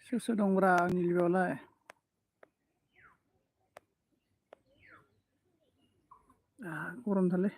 सोर सोर दंब्रा आंनि लिभआवलाय? गरमथारलै।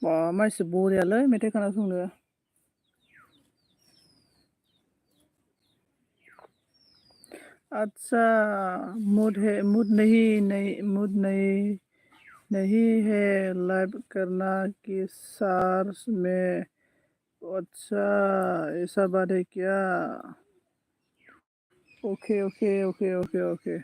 बा मानसि बरियालै मेथाइ खोनासंनो। अच्छा मूड नहीं है लाइव करना कि सार्स में। अच्छा ऐसा बात है क्या? Okay okay okay okay okay.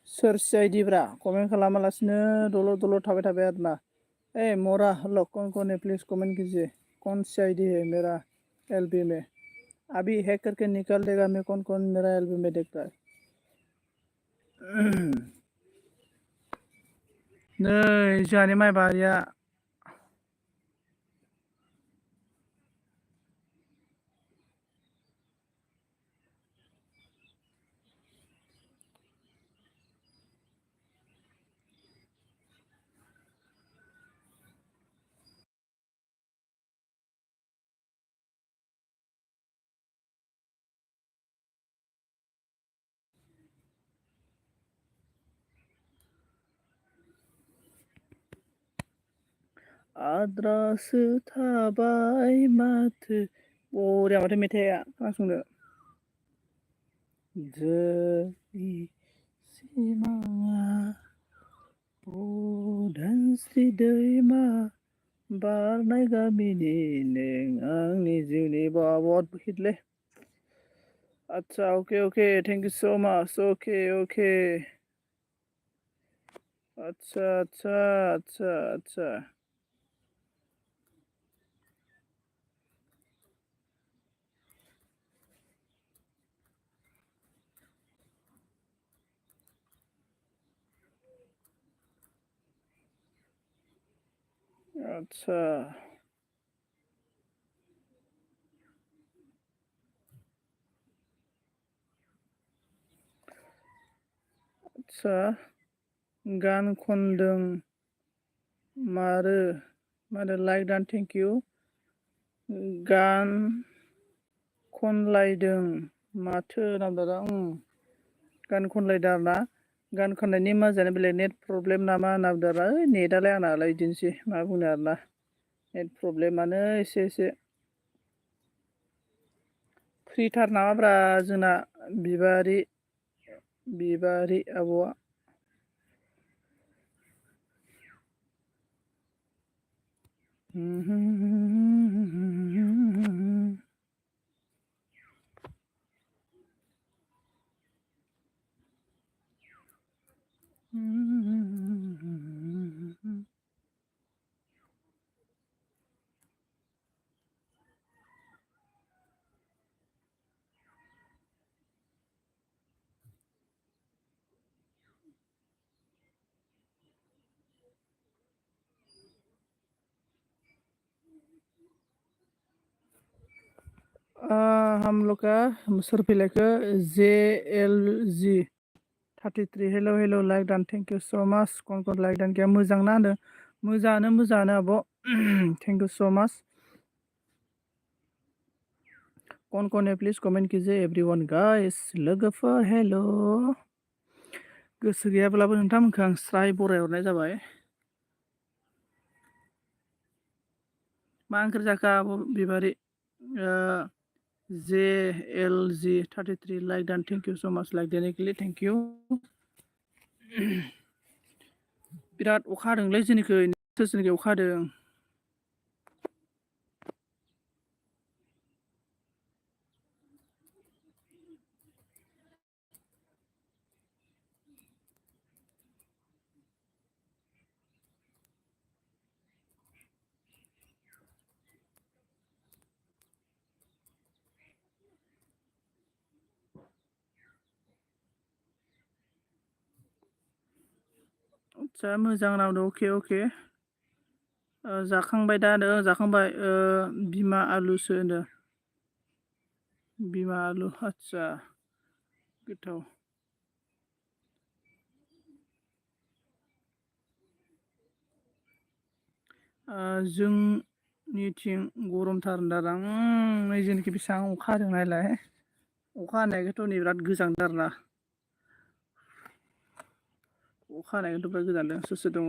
सोर सिआइडिब्रा कमेन्ट खालामालासिनो दलर थाबाय आरोना। ए मोरा लोग कौन है प्लीज कमेंट कीजिए। कौन सीआईडी है मेरा एलबी में? अभी हैक करके निकाल देगा मैं कौन कौन मेरा एलबी में देखता है। नै जोंहानि माइ बारिया आद्रासो थाबाय माथो। बरिया माथो मेथाइआ खोनासंनो। दै सिमाङा उदांस्रि दैमा बारनाय गामिनि नों आंनि जिउनि बहुत हिटलै। अच्छा okay okay thank you so much. Okay okay अच्छा अच्छा अच्छा अच्छा। अच्छा अच्छा गान खनदों मारो लाइक दान थेंक यू। गान खनलायदों माथो नामदारा गान खनलायदों आरोना। गान खननायनि माजायानो बेलेग नेट प्रब्लेम नामा होनना बुंदों आरो। नेटआलाय आंनालाय बिदिनोसै मा बुंनो आरोना। नेट प्रब्लेमानो एसे फ्रिथार नामाब्रा जोंना बिबारि आब'आ। हम लोग का सरफिलाइखौ JLG 33 हेल' हेल' लाइक दान थेंक इउ स' माच कन लाइक दान गैया मोजां ना होनदों मोजाङानो आब' थेंक इउ स' माच कौन है प्लिज कमेंट कीजिए एवरीवन गाइस लोगोफोर हेल' गोसो गैयाब्लाबो नोंथांमोनखौ आं स्राय बरायहरनाय जाबाय मा ओंख्रि जाखो आब' बिबारि JLG 33 लाइक दान थेंक इउ स' माच लाइक देनेकलि थेंक इउ बिराद अखा हादोंलै जोंनिखै सोरनिखै अखा हादों आदसा मोजां नांदों अके जाखांबाय दा जाखांबाय बिमा आलुसो होनदों बिमा आलु आदसा गोथाव जोंनिथिं गरमथार होनदां नै जोंनिखि बेसेबां अखा हादों नायलाय अखा हानायखौथ' नै बिराद गोजांदों आरोना अखा हानायखौथ' बिराद गोजांदों सोर सोर दङ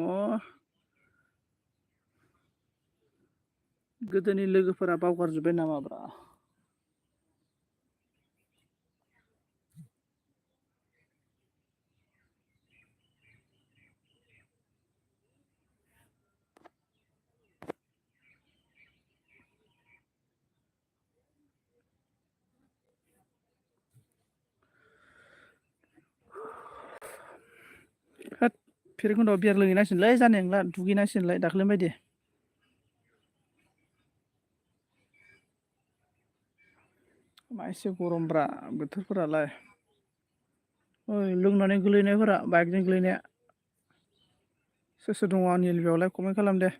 गोदोनि लोगोफोरा बावगारजोब्बाय नामाब्रा होद भैरबखुन्दआव बियार लोंहैनांसिगोनलै जानाय नंला दुगैनांसिगोनलाय दाख्लैनि बायदि मा एसे गरमब्रा बोथोरफोरालाय ओइ लोंनानै गोलैनायफोरा बाइकजों गोलैनाया सोर सोर दङ आंनि बेयावलाय कमेन्ट खालाम दे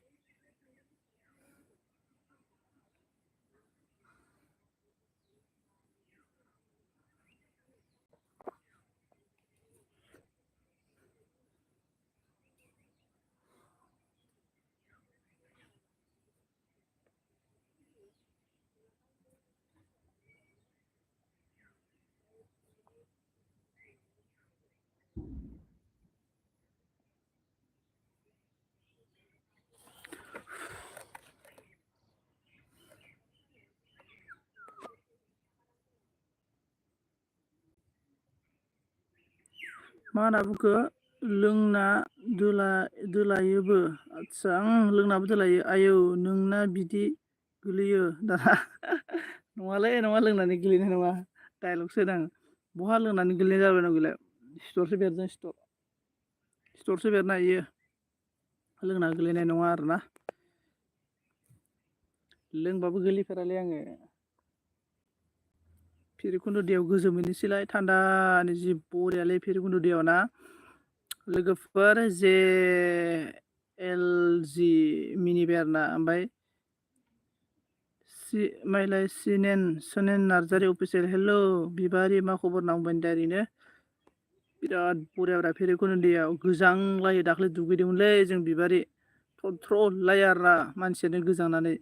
मा होनना बुंखो लोंना दोलायोबो आदसा लोंनाबो दोलायो आयौ नोंना बिदि गोलैयो दाना नङालै नङा लोंनानै गोलैनाय नङा डाइलगसो होदां बहा लोंनानै गोलैनाय जाबाय दं बेलाय सिथरसो बेरदों सिथरसो बेरनो हायो लोंना गोलैनाय नङा आरोना लोंबाबो गोलैफेरालै आङो भैरबखुन्द दैयाव गोजोमहैनोसैलाय थान्दानो जि बरियालै भैरबखुन्द दैयाव ना लोगोफोर JLG मिनिबाय आरोना ओमफ्राय माइलाय सोनेन नार्जारि अफिसियेल हेल' बिबारि मा खबर नांबाय दा ओरैनो बिराद बरियाब्रा भैरबखुन्द दैयाव गोजांलायो दाख्लै दुगैदोंमोनलै जों बिबारि थरथ्र'लायो आरोना मानसियानो गोजांनानै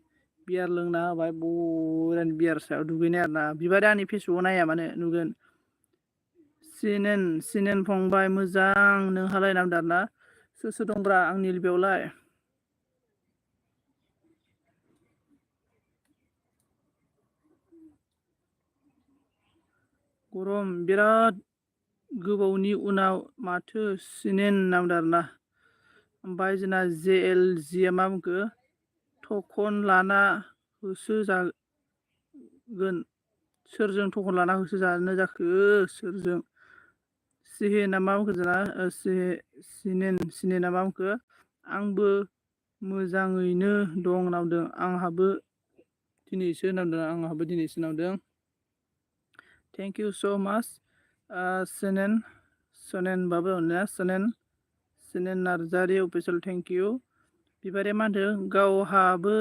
बियार लोंना होबाय बरियानो बियार सायाव दुगैनाय आरोना बिबारि आंनि फेसबुकाव नाया मानो नुगोन सिनेन फंबाय मोजां नोंहालाय नामदो आरोना सोर सोर दंब्रा आंनि बेयावलाय गरम बिराद गोबावनि उनाव माथो सिनेन नामदो आरोना ओमफ्राय जोंना JLG मा बुंखो थखन लाना होसोजागोन सोरजों थखन लाना होसोजानो जाखो सोरजों सिहेना मा बुंखो जोंना सिनेना मा बुंखो आंबो मोजाङैनो दं नामदों आंहाबो दिनैसो नामदों थेंक इउ स' माच सोनेनबाबो अननाया सोनेन नार्जारि अफिसियेल थेंक इउ बिबारिया मा होनदों गावहाबो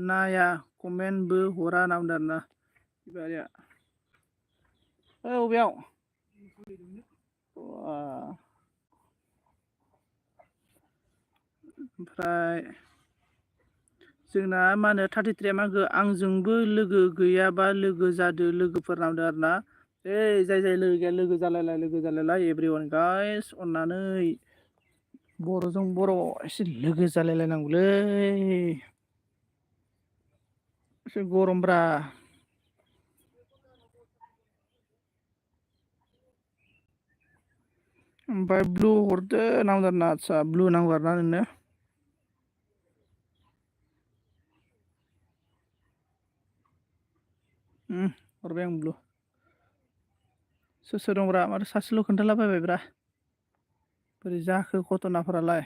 नाया कमेन्टबो हरा नामदों आरोना बिबारिया अबेयाव ओमफ्राय जोंना मा होनो 33 मागो आंजोंबो लोगो गैयाबा लोगो जादो लोगोफोर नांदो आरो ना जाय लोगो गैया लोगो जालायलाय एभ्रिवान गाइस अननानै बर'जों बर' एसे लोगो जालायलायनांगौलै एसे गरमब्रा ओमफ्राय ब्लु हरदो नांगौ आरोना आदसा ब्लु नांगौ आरोना नोंनो हरबाय आं ब्लु सोर दंब्रा माथो सासेल' खोन्थालाबायबायब्रा बोरै जाखो घटनाफोरालाय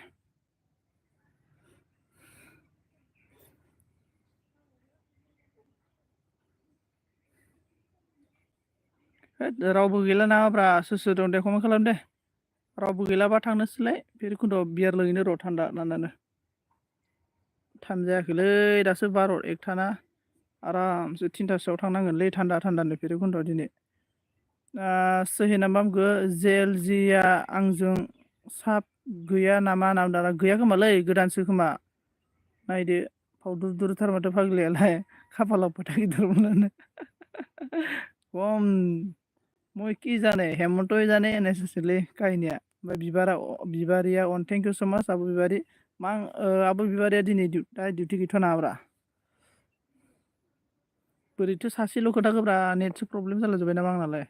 रावबो गैला नामाब्रा सोर दं दे कमेन्ट खालाम दे रावबो गैलाबा थांनोसैलाय भैरबखुन्द'आव बियार लोंहैनो र' थान्दा नांनानो टाइम जायाखैलै दासो 12:01 ना आरामसे 3थासोआव थांनांगोनलै थान्दानो भैरबखुन्द'आव दिनै सोहेना मा बुंखो जेएलजिया आंजों साब गैया नामा होनना बुंदों गैया खोमालै गोदानसो खोमा नायदो फावदुरदुरथार माथो फाग्लियालाय खाफालाव फोथा गिदिरमोनानो खम মই কি জানে हेमन्तই जाने होननायसोलै काहिनिया ओमफ्राय बिबारिया अन थेंक इउ स' माच आब' बिबारि आब' बिबारिया दिनै डिउटि गैथ'आ नामाब्रा बोरैथो सासेल' खोथाखोब्रा नेटसो प्रब्लेम जालाजोब्बाय नामा आंनालाय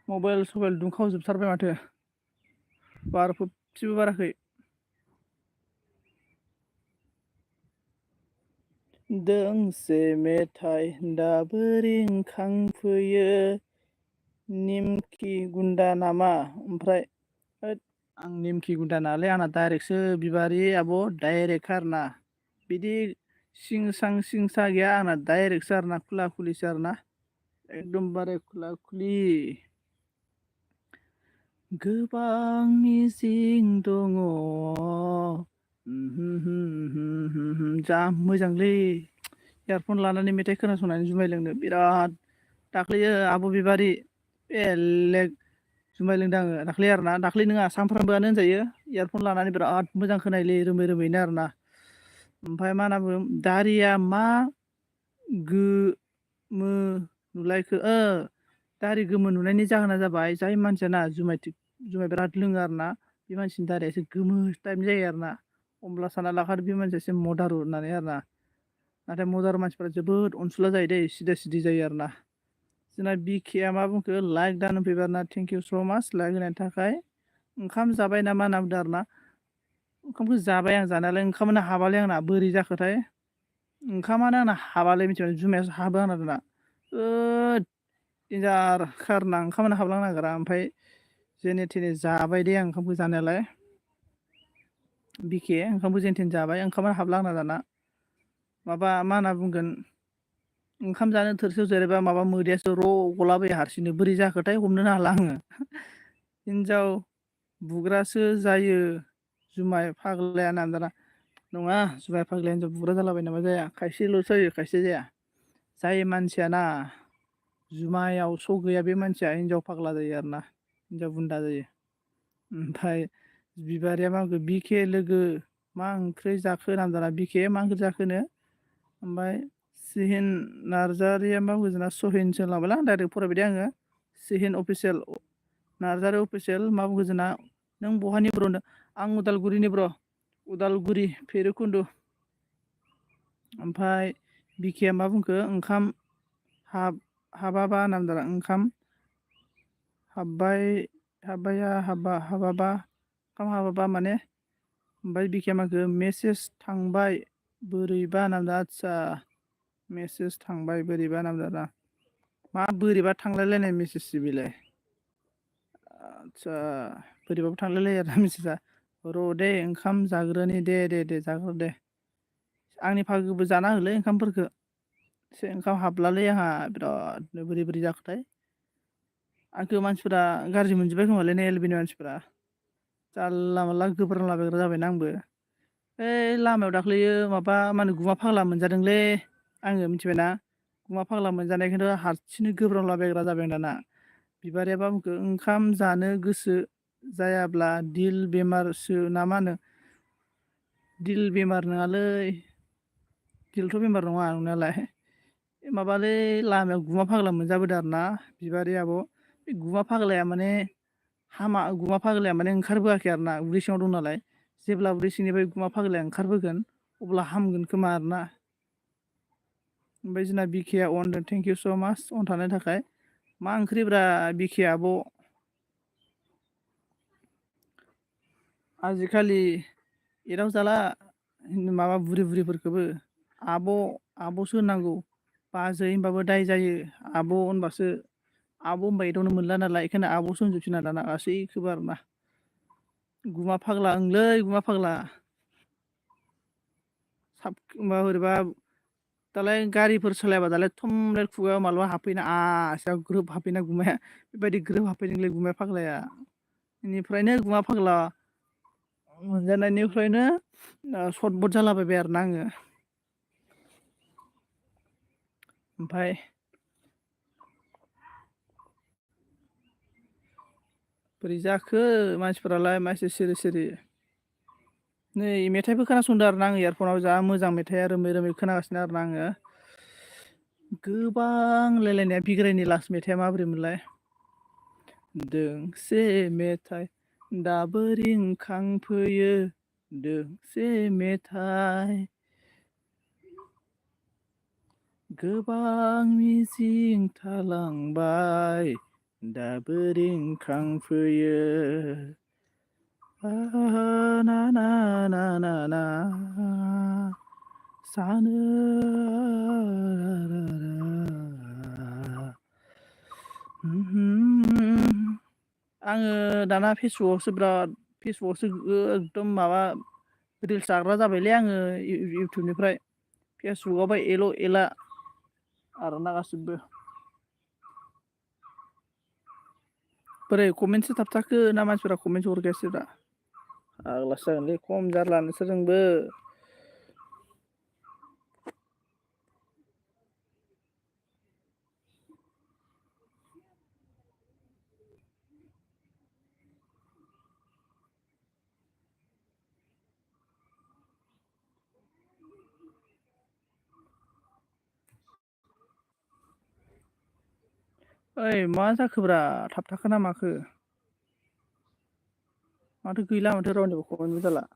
मबाइल सबाइल दुंखावजोबथारबाय माथो बार फोबसिबो बाराखै दोंसे मेथाइ दाबो रिंखांफैयो निमखि गुन्दा नामा ओमफ्राय होद आं निमखि गुन्दा नालाय आंना डाइरेक्टसो बिबारि आब' डाइरेक्टखा आरोना बिदि सिं सा गैया आंना डाइरेक्टसो आरोना खुला खुलिसो आरोना एकदमबारे खुला खुलि गोबां मिजिं दङ जा मोजांलै इयारफन लानानै मेथाइ खोनासंनानै जुमाय लोंनो बिराद दाख्लैयो आब' बिबारि बेलेग जुमाय लोंदों आङो दाख्लै आरोना दाख्लै नङा सानफ्रामबोआनो होनजायो इयारफन लानानै बिराद मोजां खोनायोलै रोमै-रोमैनो आरोना ओमफ्राय मा होनना बुङो दारिया मा गोमो नुलायखो दारि गोमो नुनायनि जाहोना जाबाय जाय मानसियाना जुमाय बिराद लोङो आरोना बे मानसिनि दारिया एसे गोमो टाइपनि जायो आरोना अब्ला सानना लाखादो बे मानसिया एसे मदारु होननानै आरोना नाथाय मदारु मानसिफ्रा जोबोद अनसुला जायो दै सिदा सिदि जायो आरोना जोंना बिकेआ मा बुंखो लाइक दान होफैबाय आरोना थेंक इउ स' माच लाइक होनायनि थाखाय ओंखाम जाबाय नामा होनना बुंदों आरोना ओंखामखौ जाबाय आं जानायालाय ओंखामानो हाबालै आंना बोरै जाखोथाय ओंखामानो आंना हाबालै मिथिबाय जुमायासो हाबो आंना दाना देनजारखा आरोना ओंखामानो हाबलांनो नागिरा ओमफ्राय जेने थेने जाबाय दे आं ओंखामखौ जानायालाय बिखे ओंखामखौ जेन थेन जाबाय ओंखामानो हाबला आंना दाना माबा मा होनना बुंगोन ओंखाम जानो थोरसियाव जिरायबा माबा मोदैयासो र' गलाबायो हारसिंनो बोरै जाखोथाय हमनोनो हाला आङो हिनजाव बुग्रासो जायो जुमाय फाग्लाया होनना दाना नङा जुमाय फाग्लाया हिनजाव बुग्रा जालाबायो नामा जाया खायसेल'सो जायो खायसे जाया जाय मानसियाना जुमायाव स' गैया बे मानसिया हिनजाव फाग्ला जायो आरोना हिनजाव बुन्दा जायो ओमफ्राय बिबारिया मा बुंखो बिखे लोगो मा ओंख्रि जाखो होनना बुंदों बिखे मा ओंख्रि जाखोनो ओमफ्राय सिहिन नार्जारिया मा बुंखो जोंना सहिनसो होनलांबायलां डाइरेक्ट फरायबाय दे आङो सिहिन अफिसियेल नार्जारि अफिसियेल मा बुंखो जोंना नों बहानि ब्र होनदों आं उदालगुरिनि ब्र उदालगुरि भैरबखुन्द' ओमफ्राय बिखेआ मा बुंखो ओंखाम हाबाबा होनना बुंदों ओंखाम हाबाबा माने ओमफ्राय बिखेआ मा होनखो मेसेज थांबाय बोरैबा होनना बुंदों आदसा मेसेज थांबाय बोरैबा होनना बुंदों आरोना मा बोरैबा थांलायलायनाय मेसेजसो बेलाय आदसा बोरैबाबो थांलायलायो आरोना मेसेजआ र' दे ओंखाम जाग्रोनि दे जाग्रो दे आंनि भागोबो जाना होलै ओंखामफोरखौ एसे ओंखाम हाबलालै आंहा बिरादनो बोरै जाखोथाय आंखौ मानसिफोरा गाज्रि मोनजोब्बाय खोमालै एलबिनि मानसिफोरा जानला मानला गोब्रालाबायग्रा जाबायना आंबो ओइ लामायाव दाख्लैयो माबा मा होनो गुमा फाग्ला मोनजादोंलै आङो मिथिबायना गुमा फाग्ला मोनजानायखौथ' हारसिंनो गोब्राबलाबायग्रा जाबाय दाना। बिबारिया बुंखो ओंखाम जानो गोसो जायाब्ला दिल बेमारसो ना मा होनो दिल बेमार नङालै दिलथ' बेमार नङा नंनायालाय माबालै लामायाव गुमा फाग्ला मोनजाबोदों आरो ना बिबारि आब' बे गुमा फाग्लाया माने हामा गुमा फाग्लाया माने ओंखारबोआखै आरो ना उदै सिङाव दं नालाय जेब्ला उदै सिंनिफ्राय गुमा फाग्लाया ओंखारबोगोन अब्ला हामगोन खोमा आरोना। ओमफ्राय जोंना बिकिया अन थेंक इउ स' माच अन थानायनि थाखाय। मा ओंख्रिब्रा बिखि आब'? आजिखालि एदाव जाला माबा बुरि बुरिफोरखौबो आब' आब'सो होननांगौ बाजै होनबाबो दाय जायो आब' होनबासो आब' होनबा एदावनो मोनला नालाय बेखायनो आब'सो होनजोबसै दाना गासैखौबो आरोना। गुमा फाग्ला ओंलै गुमा फाग्ला साब माबा बोरैबा दालाय गारिफोर सालायबा दालाय थमब्लेट खुगायाव मालाबा हाबफैना आसियाव ग्रोब हाबफैना गुमाया बेबायदि ग्रोब हाबफैदोंलै गुमाया फाग्लाया बेनिफ्रायनो गुमा फाग्ला मोनजानायनिफ्रायनो सर्टबट जालाबायबाय आरोना आङो। ओमफाय बोरै जाखो मानसिफोरालाय मा एसे सिरि सिरि? नै मेथाइबो खोनासंदों आरोना आङो इयारफनाव जा मोजां मेथाइआ रोमै रोमै खोनागासिनो आरोना आङो। गोबां रायलायनाया बिग्रायनि लास्ट मेथाइआ माबोरैमोनलाय? दोंसे मेथाइ दाबो रिंखांफैयो दोंसे मेथाइ गोबां मिजिं थालांबाय दाबो रिंखांफैयो ना ना ना ना ना सानो आङो दाना फेसबुकआवसो बिराद फेसबुकआवसो एकदम माबा रिल्स जाग्रा जाबायलै आङो इउटुबनिफ्राय फेसबुकआवबा एल' एला आरोना गासिबो। बोरै कमेन्टसो थाबथाखो ना मानसिफोरा कमेन्टसो हरखायासैब्रा? फाग्लासो जागोनलै खम जारला नोंसोरजोंबो। ओइ मा जाखोब्रा थाबथाखो ना माखो? माथो गैला माथो रावनिबो कमेन्टबो जाला।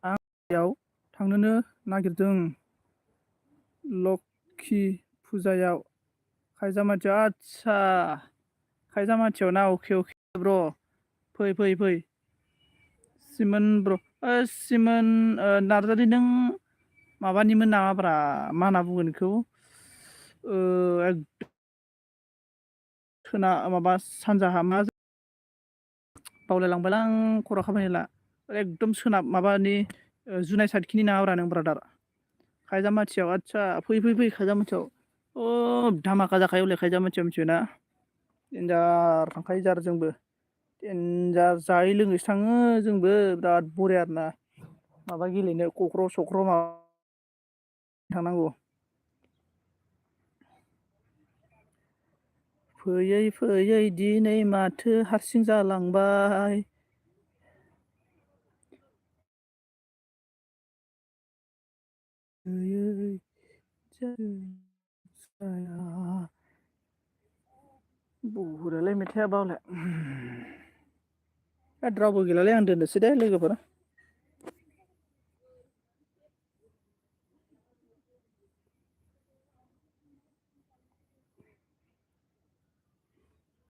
आं याव थांनोनो नागिरदों लक्षि फुजायाव खायजामाथियाव आदसा खायजामाथियाव ना अके अके ब्र' फै फै फै सिमोन ब्र' सिमोन नार्जारि नों माबानिमोन नामाब्रा मा होनना बुंगोन बेखौ एकदम माबा सानजाहा मा बावलायलांबायलां खर' खामानि होला एकदम सोनाब माबानि जुनाय साइडखिनि नामाब्रा नों ब्रादार खायजामाथियाव आदसा फै फै फै खायजामाथियाव धामाका जाखायो हले खायजामाथियाव मिथिबायना देन्जार थांखायो जार जोंबो देनजार जायै लोङैसो थाङो जोंबो बिराद बरिया आरोना माबा गेलेनो कक्र' सख्र माबा थांनांगौ फैयै फैयै दिनै माथो हारसिं जालांबाय फैयै बरियालै मेथाइआ बावलाय रावबो गैलालै आं दोननोसै दे लोगोफोर